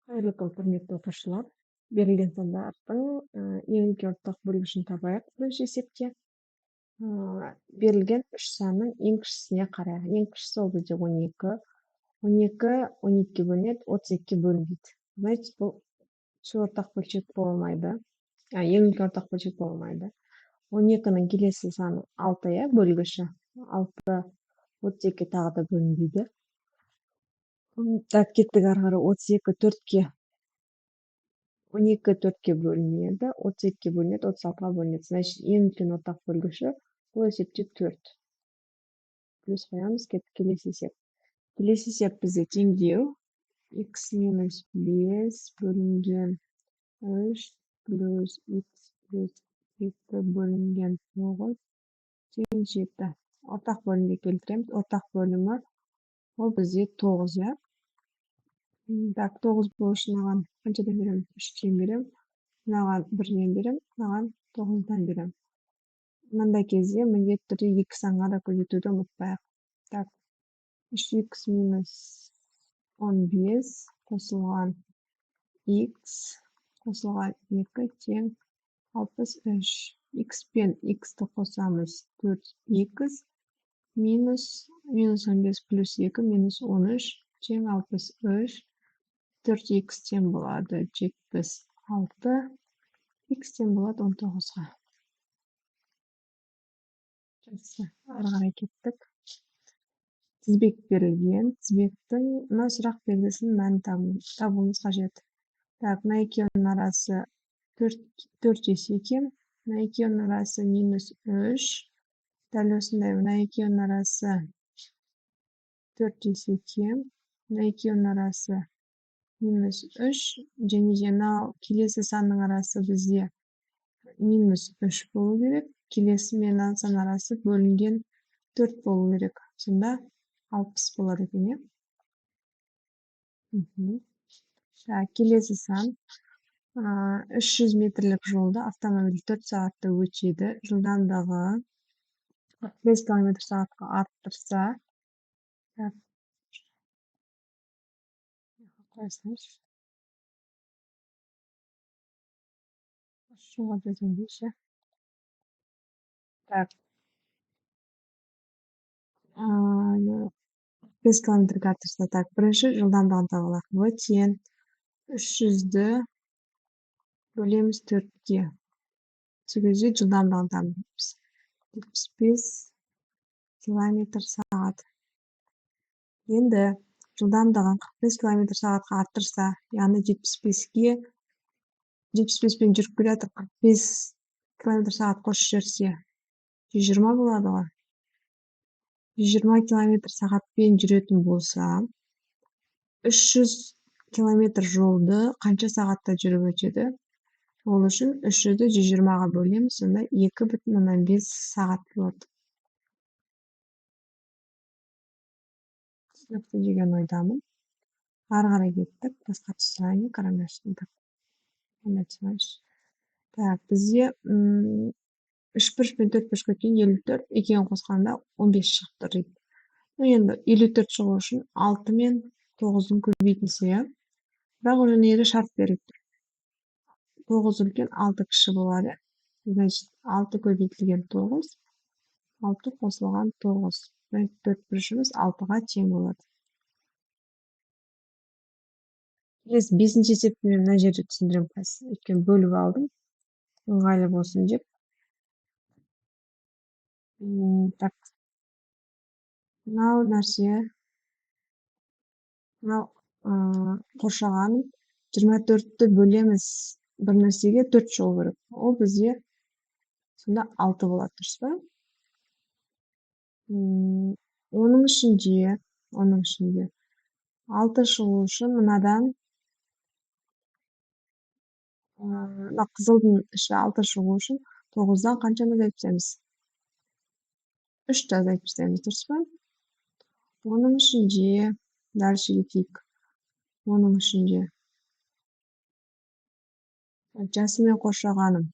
Қайырлы күн, құрметті оқушылар. Берілген сандардың ең үлкен ортақ бөлгішін табайық. Бірінші есепте берілген үш санның ең кішісіне қарайық. Ең кішісі ол бізде 12. 12 12-ге бөлінеді, 32-ге бөлінбейді. Значит, бұл кіші ортақ бөлшек болмайды. Ең үлкен ортақ бөлшек болмайды. 12-нің келесі саны 6, иә, бөлгіші. 6 32-ге тағы да бөлінбейді. Так, кеттік ары қарай. 32 4-ке, 12 4-ке бөлінеді, 32-ге бөлінеді, 36-ға бөлінеді. Значит, ең үлкен ортақ бөлгіші бұл есепте 4. Плюс қоямыз, кеттік келесі есеп. Келесі есеп бізде теңдеу. X минус 5 бөлінген 3 плюс x плюс 2 бөлінген 9 тең 7. Ортақ бөлімге келтіреміз. Ортақ бөлімі ол бізде 9, иә. Так, 9 болу үшін мынаған қаншадан беремін? 3-тен беремін. Мынаған 1-ден беремін, мынаған 9-дан беремін. Мынандай кезде міндетті түрде екі санға да көбейтуді ұмытпайық. Так, 3x минус 15 қосылған x қосылған 2 тең 63. X пен x-ті қосамыз, 4x минус минус 15 плюс 2 минус 13 тең 63. 4x тең болады 76, x тең болады 19-ға. Жақсы, ары қарай кеттік. Тізбек берілген. Тізбектің мына сұрақ белгісінің мәнін табуымыз қажет. Так, мына екеуінің арасы 4 есе кем, мына екеуінің арасы минус 3. Дәл осындай мына екеуінің арасы 4 есе кем, мына екеуінің арасы минус 3, және де мынау келесі санның арасы бізде минус 3 болу керек. Келесі мен мына сан арасы бөлінген 4 болу керек. Сонда 60 болады екен, иә? Так, келесі сан. 300 метрлік жолды автомобиль 4 сағатта өтеді. Жылдамдығы 45 километр сағатқа арттырса, так, қоя салайыншы. Осы жолға жазайын. Так, 5 километрге арттырса, так, бірінші жылдамдығын таба алайық. В тең 300-ді бөлеміз 4-ке. Сол кезде жылдамдығын табамыз. 75 километр сағат. Енді жылдамдығын 45 километр сағатқа арттырса, яғни 75-ке, 75-пен жүріп келе жатыр, 45 километр сағат қосып жіберсе, 120 болады ғой. 120 километр сағатпен жүретін болса, 300 километр жолды қанша сағатта жүріп өтеді? Ол үшін 300-ді 120-ға бөлеміз, сонда 2,5 сағат болады. Түсінікті деген ойдамын. Ары қарай кеттік. Басқа түсірайын, карандаштың. Так, мындай түсірайыншы. Так, бізде үш бұрыш пен төрт бұрыш көткен 54, екеуін қосқанда 15 шығып тұр дейді. Ну, енді 54 шығу үшін 6 мен 9-дың көбейтіндісі, иә. Бірақ уже мына жерде шарт беріліп тұр. 9 үлкен, 6 кіші болады. Значит, 6 көбейтілген 9, 6 қосылған 9. Значит, төрт бұрышымыз 6-ға тең болады. Келесі бесінші есепті мен мына жерде түсіндіремін қазір. Өйткені бөліп алдым, ыңғайлы болсын деп. Так, мынау нәрсе, мынау қоршаған 24-ті бөлеміз бір нәрсеге, 4 шығу керек. Ол бізде сонда 6 болады, дұрыс па? Оның ішінде 6 шығу үшін мынадан, мына қызылдың іші 6 шығу үшін 9-дан қаншаны азайтып тастаймыз? 3-ті азайтып тастаймыз, дұрыс па? Оның ішінде дальше кетейік. Оның ішінде жасылмен қоршағаным,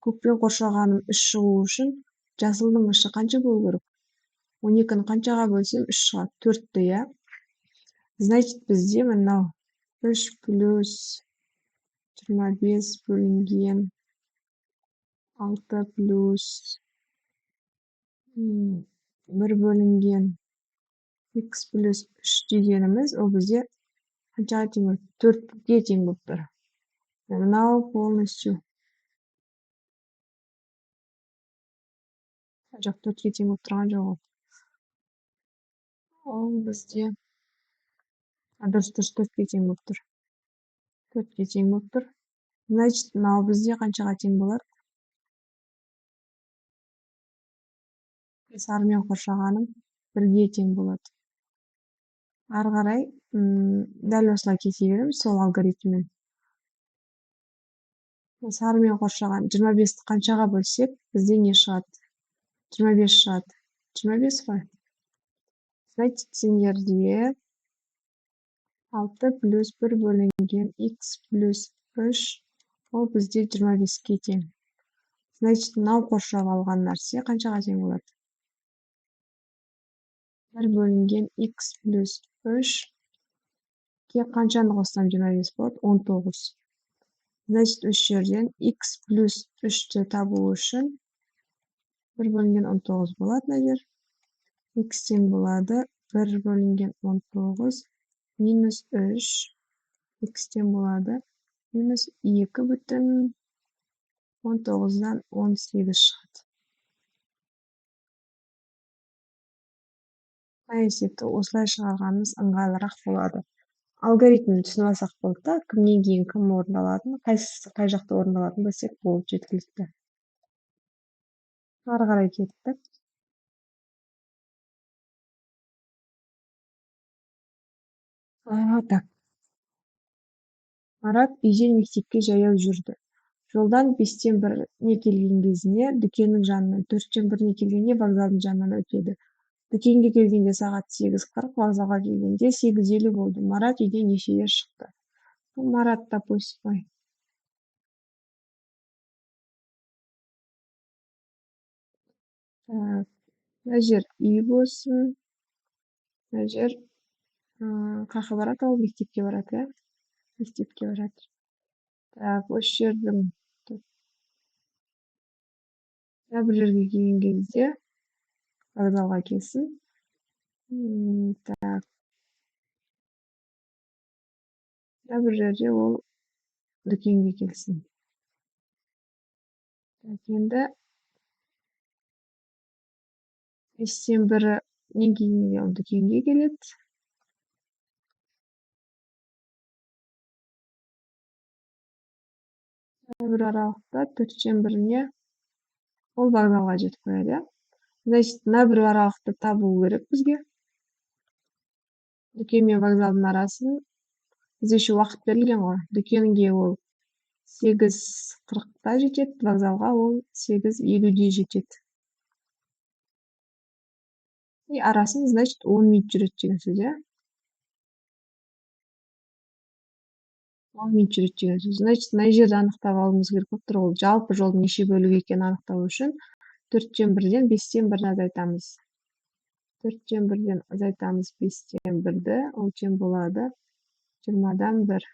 көкпен қоршағаным 3 шығу үшін жасылдың іші қанша болу керек? 12-ні қаншаға бөлсем 3 шығады? 4-ті, иә. Значит, бізде мынау 3 плюс 25 бөлінген 6 плюс 1 бөлінген x плюс 3 дегеніміз, ол бізде қаншаға тең болып? 4-ге тең болып тұр. Мынау полностью жоқ, 4-ге тең болып тұрған жоқ. Ол бізде дұрыс, 4-ге тең болып тұр. 4-ге тең болып тұр. Значит, мынау бізде қаншаға тең болады? Сарымен қоршағаным 1-ге тең болады. Ары қарай дәл осылай кете береміз сол алгоритммен. Сарымен қоршаған 25-ті қаншаға бөлсек, бізде не шығады? 25 шығады. 25 қой. Значит, сендерде 6 плюс 1 бөлінген x плюс 3, ол бізде 25-ке тең. Значит, мынау қоршап алған нәрсе қаншаға тең болады? 1 бөлінген x плюс 3 ке қаншаны қоссам 25 болады? 19. Значит, осы жерден x плюс 3-ті табу үшін 1 бөлінген 19 болады мына жер. X тең болады 1 бөлінген 19 минус 3, x тең болады минус 2,19-дан 18 шығады. Мына есепті осылай шығарғанымыз ыңғайлырақ болады. Алгоритмін түсініп алсақ болды да, кімнен кейін кім орындалатынын, қайсысы қай жақта орындалатынын білсек болды, жеткілікті. Ары қарай кеттік. Так. Марат үйден мектепке жаяу жүрді. Жолдан 1:05-не келген кезінде дүкеннің жанынан, 1:15-не келгенде вокзалдың жанынан өтеді. Дүкенге келгенде сағат 8:40, вокзалға келгенде 8:50 болды. Марат үйден нешеде шықты? Марат, допустим, ой. Так, мына жер үй болсын. Мына жер қақы барады, ол мектепке барады, иә? Мектепке барады. Так, осы жердің мына бір жерге келген кезде вокзалға келсін. Так. Мына бір жерде ол дүкенге келсін. Так, енді 1:05-нен кейін ол дүкенге келеді. Бір аралықта 1:15-не ол вокзалға жетіп қояды, иә? Значит, мына бір аралықты табу керек бізге. Дүкен мен вокзалдың арасын. Бізде еще уақыт берілген ғой. Дүкенге ол 8:40-та жетеді, вокзалға ол 8:50-де жетеді. И арасын, значит, 10 минут жүреді деген сөз, иә? 10 минут жүреді деген сөз. Значит, мына жерді анықтап алуымыз керек болып тұр. Ол жалпы жолдың неше бөлігі екенін анықтау үшін 1/4-ден 1/5-ні азайтамыз. 1/4-ден азайтамыз 1/5-ді, ол тең болады 1/20.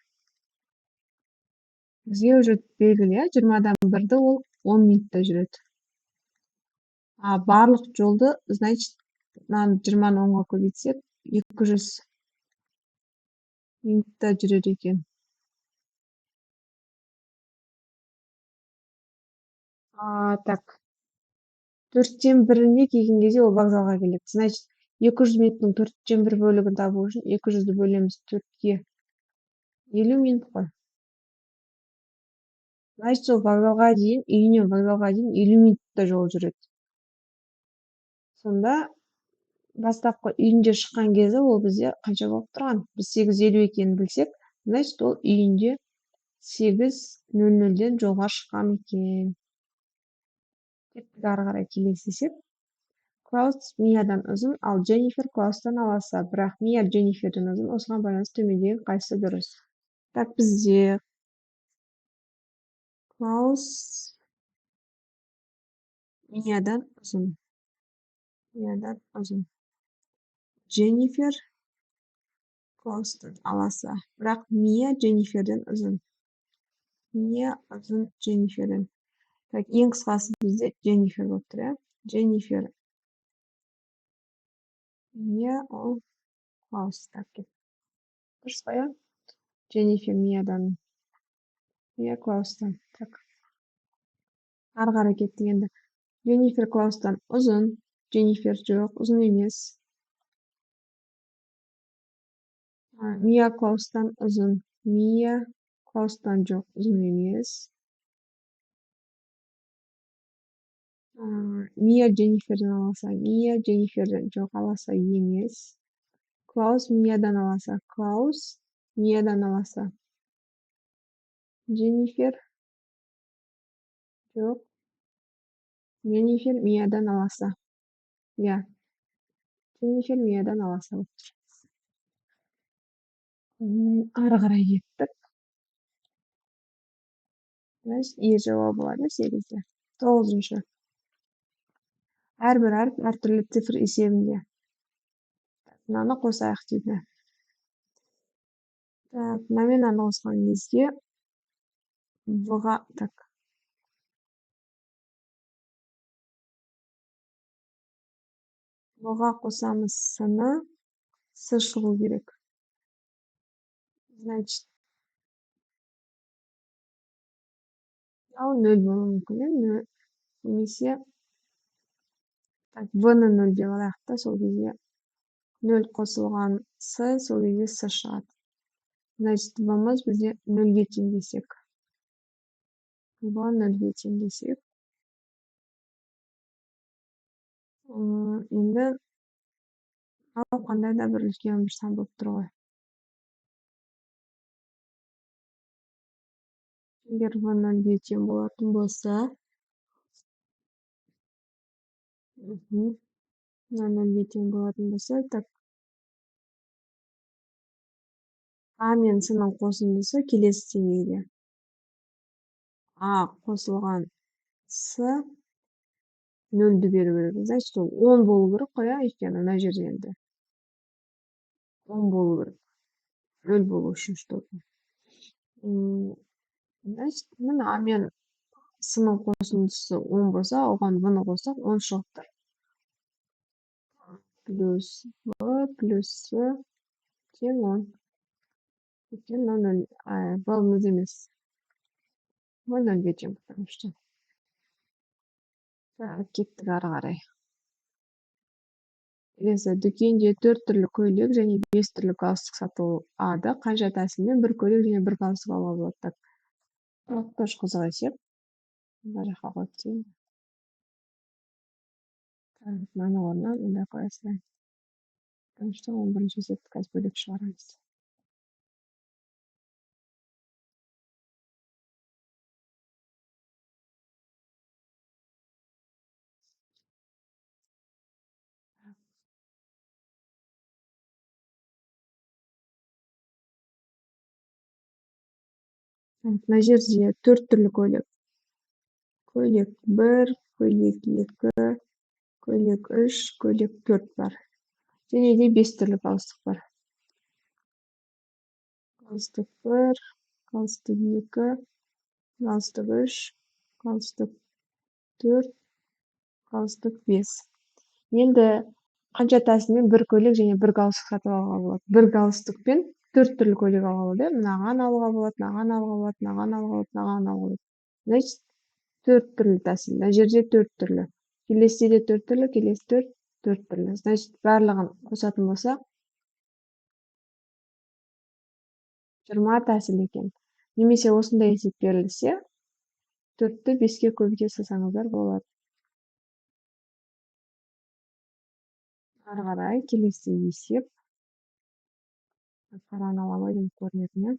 Бізге уже белгілі, иә, 1/20-ді ол 10 минутта жүреді. А барлық жолды, значит, мынаны 20-ны 10-ға көбейтсек, 200 минутта жүреді екен. Так. 1/4-не келген кезде ол вокзалға келеді. Значит, 200 минуттың 1/4 бөлігін табу үшін 200-ді бөлеміз 4-ге. 50 минут қой. Значит, ол вокзалға дейін, үйінен вокзалға дейін 50 минутта жол жүреді. Сонда бастапқы үйінде шыққан кезі ол бізде қанша болып тұрған? Біз 8:50 екенін білсек, значит, ол үйінде 8:00-ден жолға шыққан екен. Кеттік ары қарай келесі есеп. Клаус Миядан ұзын, ал Дженнифер Клаустан аласа, бірақ Мия Дженниферден ұзын. Осыған байланысты төмендегі қайсысы дұрыс? Так, бізде Клаус Миядан ұзын. Миядан ұзын. Дженнифер Клаустан аласа. Бірақ Мия Дженниферден ұзын. Мия ұзын Дженниферден. Так, ең қысқасы бізде Дженнифер болып тұр, иә? Дженнифер. Мия ол Клаус. Так, дұрыс қой, иә? Дженнифер Миядан. Мия Клаустан. Так. Ары қарай кеттік енді. Дженнифер Клаустан ұзын. Дженнифер жоқ, ұзын емес. Мия Клаустан ұзын. Мия Клаустан жоқ, ұзын емес. Мия Дженниферден аласа. Мия Дженниферден жоқ, аласа емес. Клаус Миядан аласа. Клаус Миядан аласа. Дженнифер жоқ. Дженнифер Миядан аласа. Иә. Дженнифер Миядан аласа болып тұр. Ары қарай кеттік. Значит, Е жауабы болады 8-де. 9-шы. Әрбір әріп әртүрлі цифр есебінде. Мынаны қосайық дейді. Так, мынамен мынаны қосқан кезде В-ға, так. В-ға қосамыз С-ны, С шығу керек. Значит, мынау 0 болуы мүмкін, иә? Немесе так, В-ны 0 деп алайық та, сол кезде 0 қосылған С, сол кезде С шығады. Значит, В-мыз бізде 0-ге тең десек. В 0-ге тең десек. Енді мынау қандай да бір үлкен бір сан болып тұр ғой. Егер В 0-ге тең болатын болса, мына 0-ге тең болатын болса, так, А мен С-ның қосындысы келесі деңгейде. А қосылған С 0-ді беру керек. Значит, ол 10 болу керек қой, иә, өйткені мына жерде енді 10 болу керек. 0 болу үшін чтобы. Значит, мына А мен С-ның қосындысы 10 болса, оған В-ны қоссақ 10 шығып тұр. Плюс В плюс С тең 10. Өйткені мынау 0, В-мыз емес. В 0-ге тең, потому что. Так, кеттік ары қарай. Келесі, дүкенде 4 түрлі көйлек және 5 түрлі галстук сатылады. Қанша тәсілмен бір көйлек және бір галстук алуға болады? Так, тоже қызық есеп. Мына жаққа қойып тастайын. Так, мынаның орнына мындай қоя салайын. Потому что 11-ші есепті қазір бөлек шығарамыз. Мына жерде 4 түрлі көйлек. Көйлек 1, көйлек 2, көйлек 3, көйлек 4 бар. Және де 5 түрлі галстук бар. Галстук 1, галстук 2, галстук 3, галстук 4, галстук 5. Енді қанша тәсілмен бір көйлек және бір галстук сатып алуға болады? Бір галстукпен 4 түрлі көйлек алуға болады. Мынаған алуға болады, мынаған алуға болады, мынаған алуға болады, мынаған алуға болады. Значит, 4 түрлі тәсіл. Мына жерде 4 түрлі. Келесіде де 4 түрлі, келесі 4 түрлі. Значит, барлығын қосатын болсақ, 20 тәсіл екен. Немесе осындай есеп берілсе, 4-ті 5-ке көбейте салсаңыздар болады. Ары қарай келесі есеп. Қараны ала алмай көрінетін, иә.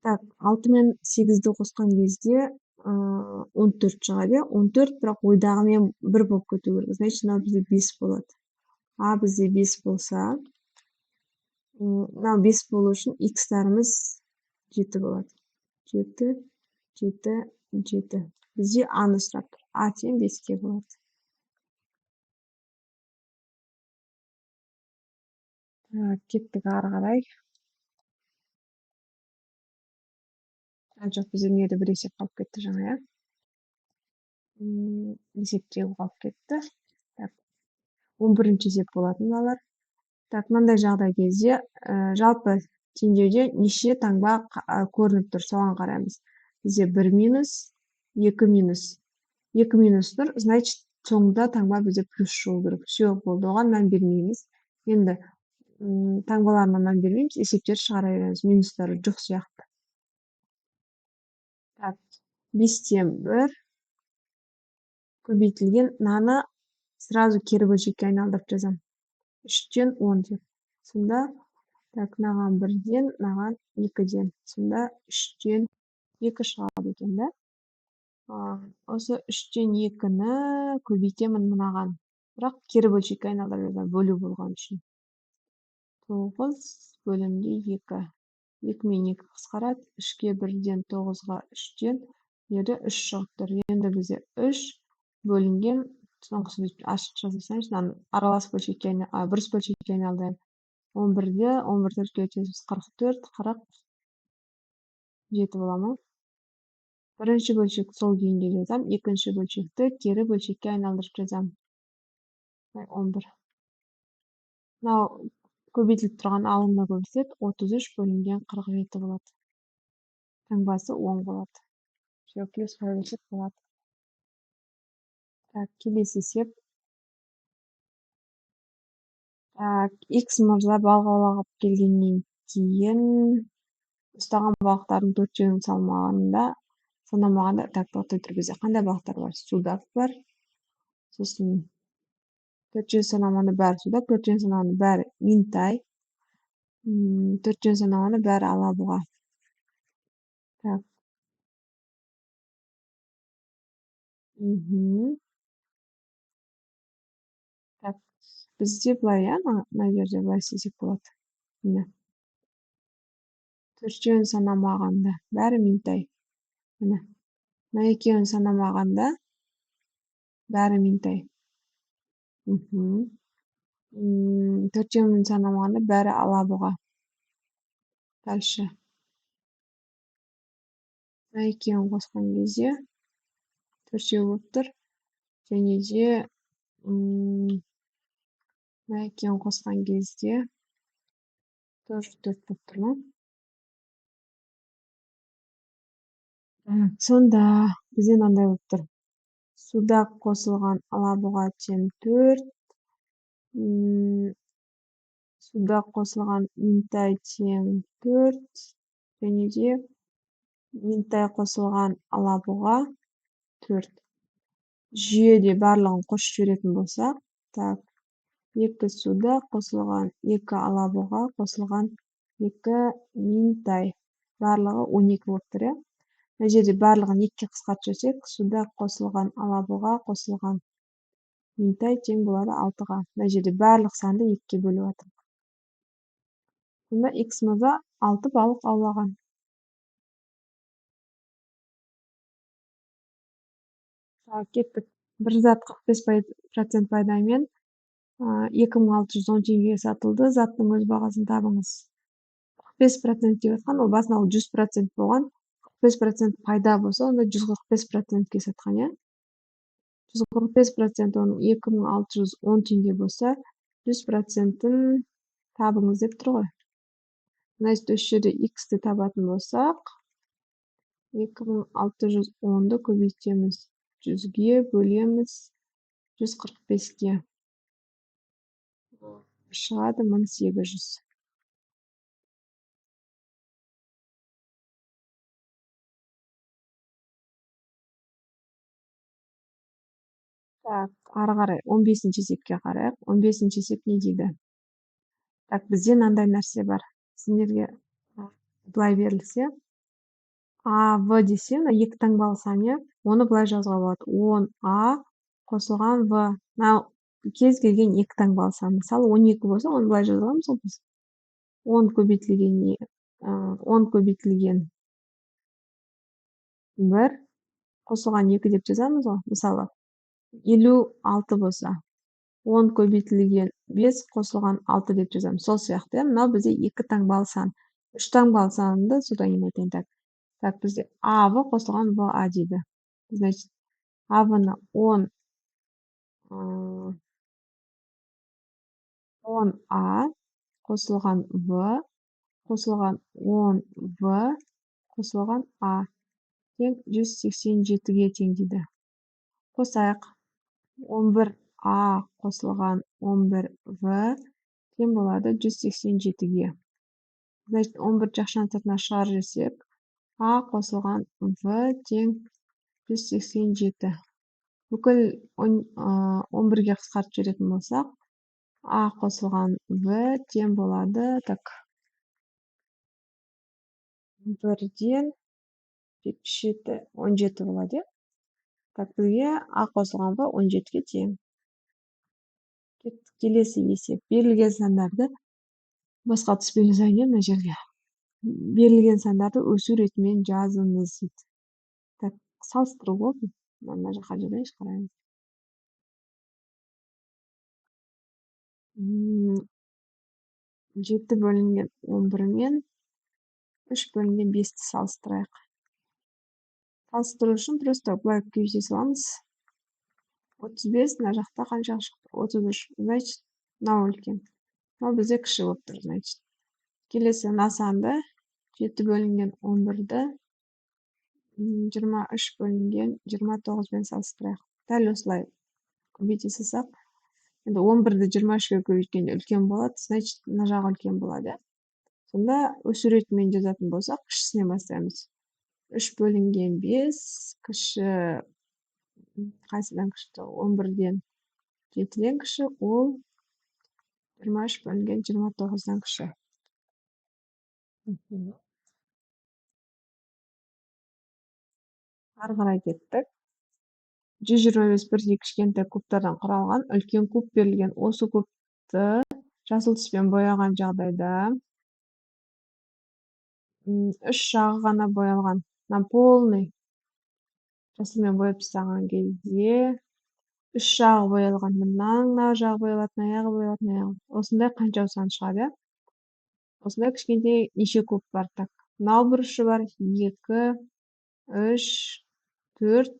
Так, 6 мен 8-ді қосқан кезде 14 шығады, иә. 14, бірақ ойдағымен 1 болып кету керек. Значит, мынау бізде 5 болады. А бізде 5 болса, мынау 5 болу үшін х-тарымыз 7 болады. 7, 7, 7. Бізде А-ны сұрап тұр. А тең 5-ке болады. Кеттік ары қарай. Жоқ, бізде мына жерде бір есеп қалып кетті жаңа, иә? Есептеу қалып кетті. Так, 11-ші есеп болатын мыналар. Так, мынандай жағдай кезде жалпы теңдеуде неше таңба көрініп тұр, соған қараймыз. Бізде 1 минус, 2 минус. 2 минус тұр, значит, соңында таңба бізде плюс шығу керек. Все, болды, оған мән бермейміз. Енді таңбаларына мән бермейміз, есептер шығара береміз, минустары жоқ сияқты. Так, 5-тен 1 көбейтілген мынаны сразу кері бөлшекке айналдырып жазамын. 3-тен 10 деп. Сонда, так, мынаған 1-ден, мынаған 2-ден. Сонда 3-тен 2 шығады екен, да? Осы 3-тен 2-ні көбейтемін мынаған. Бірақ кері бөлшекке айналдырып жазамын, бөлу болған үшін. 9 бөлімде 2. 2 мен 2 қысқарады. 3-ке 1-ден 9-ға 3-тен, мына 3 шығып тұр. Енді бізде 3 бөлінген, соңғысын бүйтіп ашық жазсаңыз, мынаны аралас бөлшекке бұрыс бөлшекке айналдырайын. 11-де, 11 төртке өтеміз, 44, 47 бола ма? Бірінші бөлшек сол күйінде жазам, екінші бөлшекті кері бөлшекке айналдырып жазам. 11. Мынау көбейтіліп тұрған алымына көбейтіледі, 33 бөлінген 47 болады. Таңбасы 10 болады. Все, плюс қоя берсек болады. Так, келесі есеп. Так, X мырза балық аулап келгеннен кейін ұстаған балықтардың төртеуін салмағанда, санамағанда, так, тоқтай тұр, бізде қандай балықтар бар? Судак бар. Сосын төртеуін санамағанда бәрі судак, төртеуін санамағанда бәрі минтай, төртеуін санамағанда бәрі алабұға. Так. Так, бізде былай, иә, мына жерде былай істесек болады. Міне. Төртеуін санамағанда бәрі минтай. Міне. Мына екеуін санамағанда бәрі минтай. Төртеуін санамағанда бәрі алабұға. Дальше. Мына екеуін қосқан кезде төртеу болып тұр. Және де мына екеуін қосқан кезде тоже төрт болып тұр ма? Сонда бізде мынандай болып тұр. Судак қосылған алабұға тең 4, судак қосылған минтай тең 4, және де минтай қосылған алабұға 4. Жүйеде барлығын қосып жіберетін болсақ, так, 2 судак қосылған 2 алабұға қосылған 2 минтай. Барлығы 12 болып тұр, иә? Мына жерде барлығын 2-ге қысқартып жіберсек, судак қосылған алабұға қосылған минтай тең болады 6-ға. Мына жерде барлық санды 2-ге бөліп жатырмыз. Сонда X мырза 6 балық аулаған. Так, кеттік. Бір зат 45% пайдамен 2610 теңгеге сатылды. Заттың өз бағасын табыңыз. 45% деп жатқан, ол басында ол 100% болған. 45% пайда болса, онда 145%-ке сатқан, иә? 145% оның 2610 теңге болса, 100%-ін табыңыз деп тұр ғой. Значит, осы жерде X-ті табатын болсақ, 2610-ды көбейтеміз 100-ге, бөлеміз 145-ке. Шығады 1800. Так, ары қарай 15-ші есепке қарайық. 15-ші есеп не дейді? Так, бізде мынандай нәрсе бар. Сендерге былай берілсе, А, В десе, мына екі таңбалы сан, иә? Оны былай жазуға болады. 10 А қосылған В. Мынау кез келген екі таңбалы сан. Мысалы, 12 болса, оны былай жаза аламыз ғой біз. 10 көбейтілген 10 көбейтілген 1 қосылған 2 деп жазамыз ғой. Мысалы, 56 болса, 10 көбейтілген 5 қосылған 6 деп жазамыз. Сол сияқты, мынау бізде 2 таңбалы сан. 3 таңбалы санды содан кейін айтайын. Так, так, бізде АВ қосылған ВА дейді. Значит, АВ-ны 10 А қосылған В қосылған 10В қосылған А тең 187-ге тең дейді. Қосайық. 11А қосылған 11В тең болады 187-ге. Значит, 11 жақшаның сыртына шығарып жіберсек, А қосылған В тең 187. Бүкіл 11-ге қысқартып жіберетін болсақ, А қосылған В тең болады, так, 1-ден 77, 17 болады, иә? Так, бізге А қосылған В 17-ге тең. Келесі есеп. Берілген сандарды басқа түспен жазайын, мына жерге. Берілген сандарды өсу ретімен жазыңыз дейді. Так, салыстыру ғой. Мына жаққа жазайыншы, қараймыз. 7 бөлінген 11 мен 3 бөлінген 5-ті салыстырайық. Салыстыру үшін просто былай көбейте саламыз. 35, мына жақта қанша шықты? 33. Значит, мынау үлкен. Мынау бізде кіші болып тұр, значит. Келесі мына санды 7 бөлінген 11-ді 23 бөлінген 29-бен салыстырайық. Дәл осылай көбейте салсақ, енді 11-ді 23-ге көбейткенде үлкен болады, значит, мына жағы үлкен болады. Сонда өсу ретімен жазатын болсақ, кішісінен бастаймыз. 3 бөлінген 5 кіші қайсыдан кіші? 11-ден 7-ден кіші, ол 23 бөлінген 29-дан кіші. Ары қарай кеттік. 125 бірдей кішкентай кубтардан құралған үлкен куб берілген. Осы кубты жасыл түспен бояған жағдайда 3 жағы ғана боялған. Мына полный жасылмен бояп тастаған кезде 3 жағы боялған. Мынаның мына жағы боялады, мына жағы боялады, мына жағы. Осындай қанша сан шығады, иә? Осындай кішкентай неше куб бар? Так, мынау бұрышы бар. 2, 3, 4,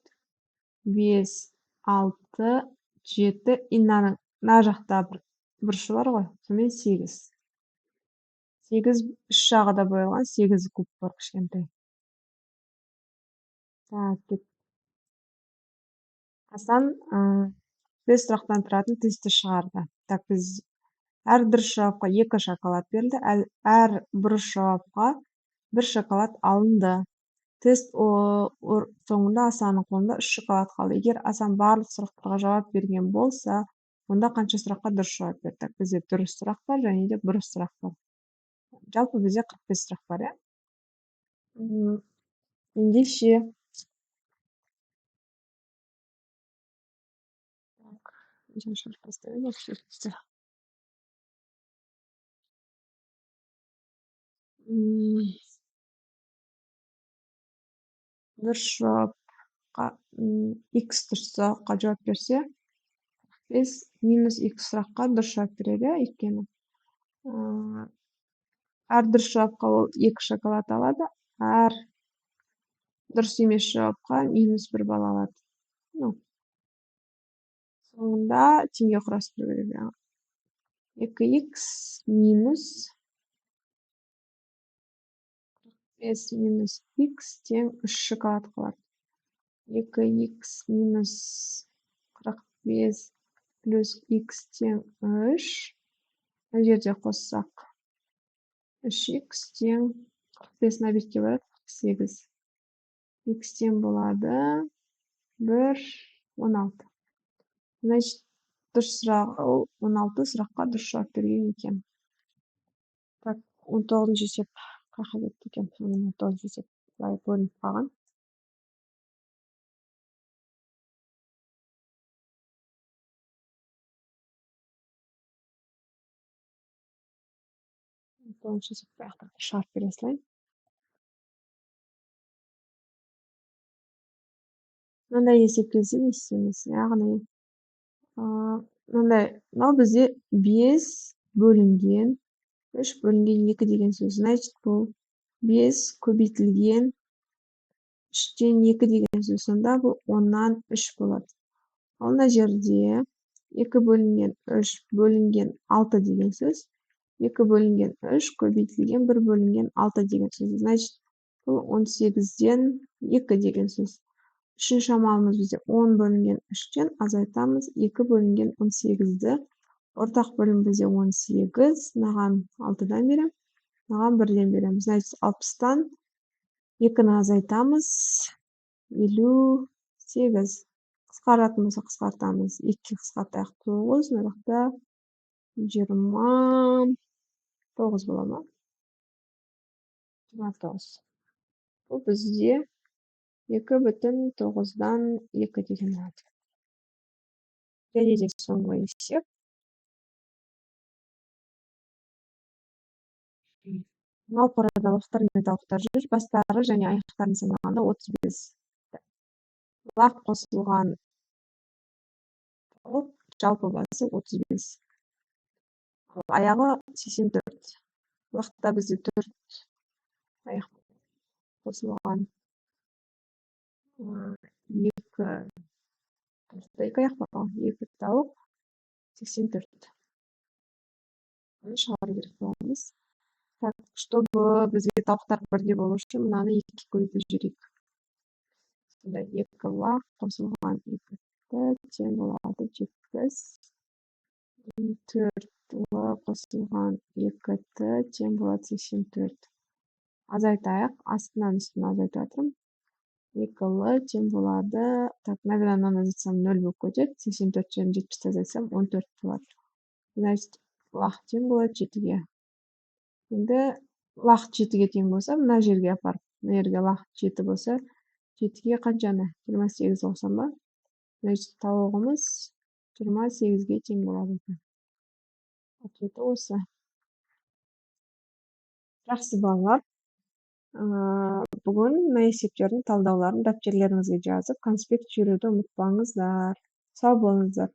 5, 6, 7. И мынаның мына жақта бір бұрышы бар ғой, сонымен 8. 8, үш жағы да боялған, 8 куб бар кішкентай. Так, кет. Асан 5 сұрақтан тұратын тестті шығарды. Так, біз әр дұрыс жауапқа 2 шоколад берілді, әр бұрыс жауапқа 1 шоколад алынды. Тест соңында Асанның қолында 3 шоколад қалды. Егер Асан барлық сұрақтарға жауап берген болса, онда қанша сұраққа дұрыс жауап берді? Так, бізде дұрыс сұрақ бар және де бұрыс сұрақ бар. Жалпы бізде 45 сұрақ бар, иә? Ендеше, так, дұрыс жауапқа x дұрыс сұраққа жауап берсе, 5 минус x сұраққа дұрыс жауап береді, өйткені әр дұрыс жауапқа ол 2 шоколад алады, әр дұрыс емес жауапқа минус 1 балл алады. Соңында теңге құрастыру керек. 2х минус 5 минус х тең 3 шоколад қалады. 2х минус 45 плюс х тең 3. Мына жерде қоссақ 3х тең 45 мына бетке барады, 48. Х тең болады 1, 16. Значит, дұрыс сұрағы ол 16 сұраққа дұрыс жауап берген екен. Так, 19-шы есеп қаяққа кетті екен? 19-шы есеп былай бөлініп қалған. 19-шы есеп аяқтап шығарып бере салайын. Мынандай есеп келсе не істейміз? Яғни, Мынандай, мынау бізде 5 бөлінген 3 бөлінген 2 деген сөз. Значит, бұл 5 көбейтілген 3-тен 2 деген сөз. Сонда бұл 10-нан 3 болады. Ал мына жерде 2 бөлінген 3 бөлінген 6 деген сөз. 2 бөлінген 3 көбейтілген 1 бөлінген 6 деген сөз. Значит, бұл 18-ден 2 деген сөз. Үшінші амалымыз бізде 10 бөлінген 3-тен азайтамыз 2 бөлінген 18-ді. Ортақ бөлім бізде 18, мынаған 6-дан беремін, мынаған 1-ден беремін. Значит, 60-тан 2-ні азайтамыз, 58. Қысқаратын болса қысқартамыз. 2-ге қысқартайық 9, мына жақта 29 бола ма? 29. Бұл бізде 2,9-дан 2 деген болады. Және де соңғы есеп. Мал қорада лақтар мен тауықтар жүр, бастары және аяқтарын санағанда 35. Лақ қосылған тауық жалпы басы 35. Ал аяғы 84. Лақта бізде 4 аяқ қосылған 2 аяқ бар ғой, 2 тауық 84. Оны шығару керек боламыз. Так, чтобы бізге тауықтар бірдей болу үшін мынаны 2-ге көбейтіп жіберейік. Сонда 2 лақ қосылған 2 тең болады 70. 4 л қосылған 2 т тең болады 84. Азайтайық, астынан үстін азайтып жатырмын. 2 л тең болады. Так, мына мынаны азайтсам 0 болып кетеді. 84-тен 70-ті азайтсам 14 болады. Значит, лақ тең болады 7-ге. Енді лақ 7-ге тең болса, мына жерге апарып, мына жерге лақ 7 болса, 7-ге қаншаны? 28 қосам ба? Значит, тауығымыз 28-ге тең болады екен. Ответі осы. Жақсы, балалар. Бүгін мына есептердің талдауларын дәптерлеріңізге жазып, конспект жүруді ұмытпаңыздар. Сау болыңыздар.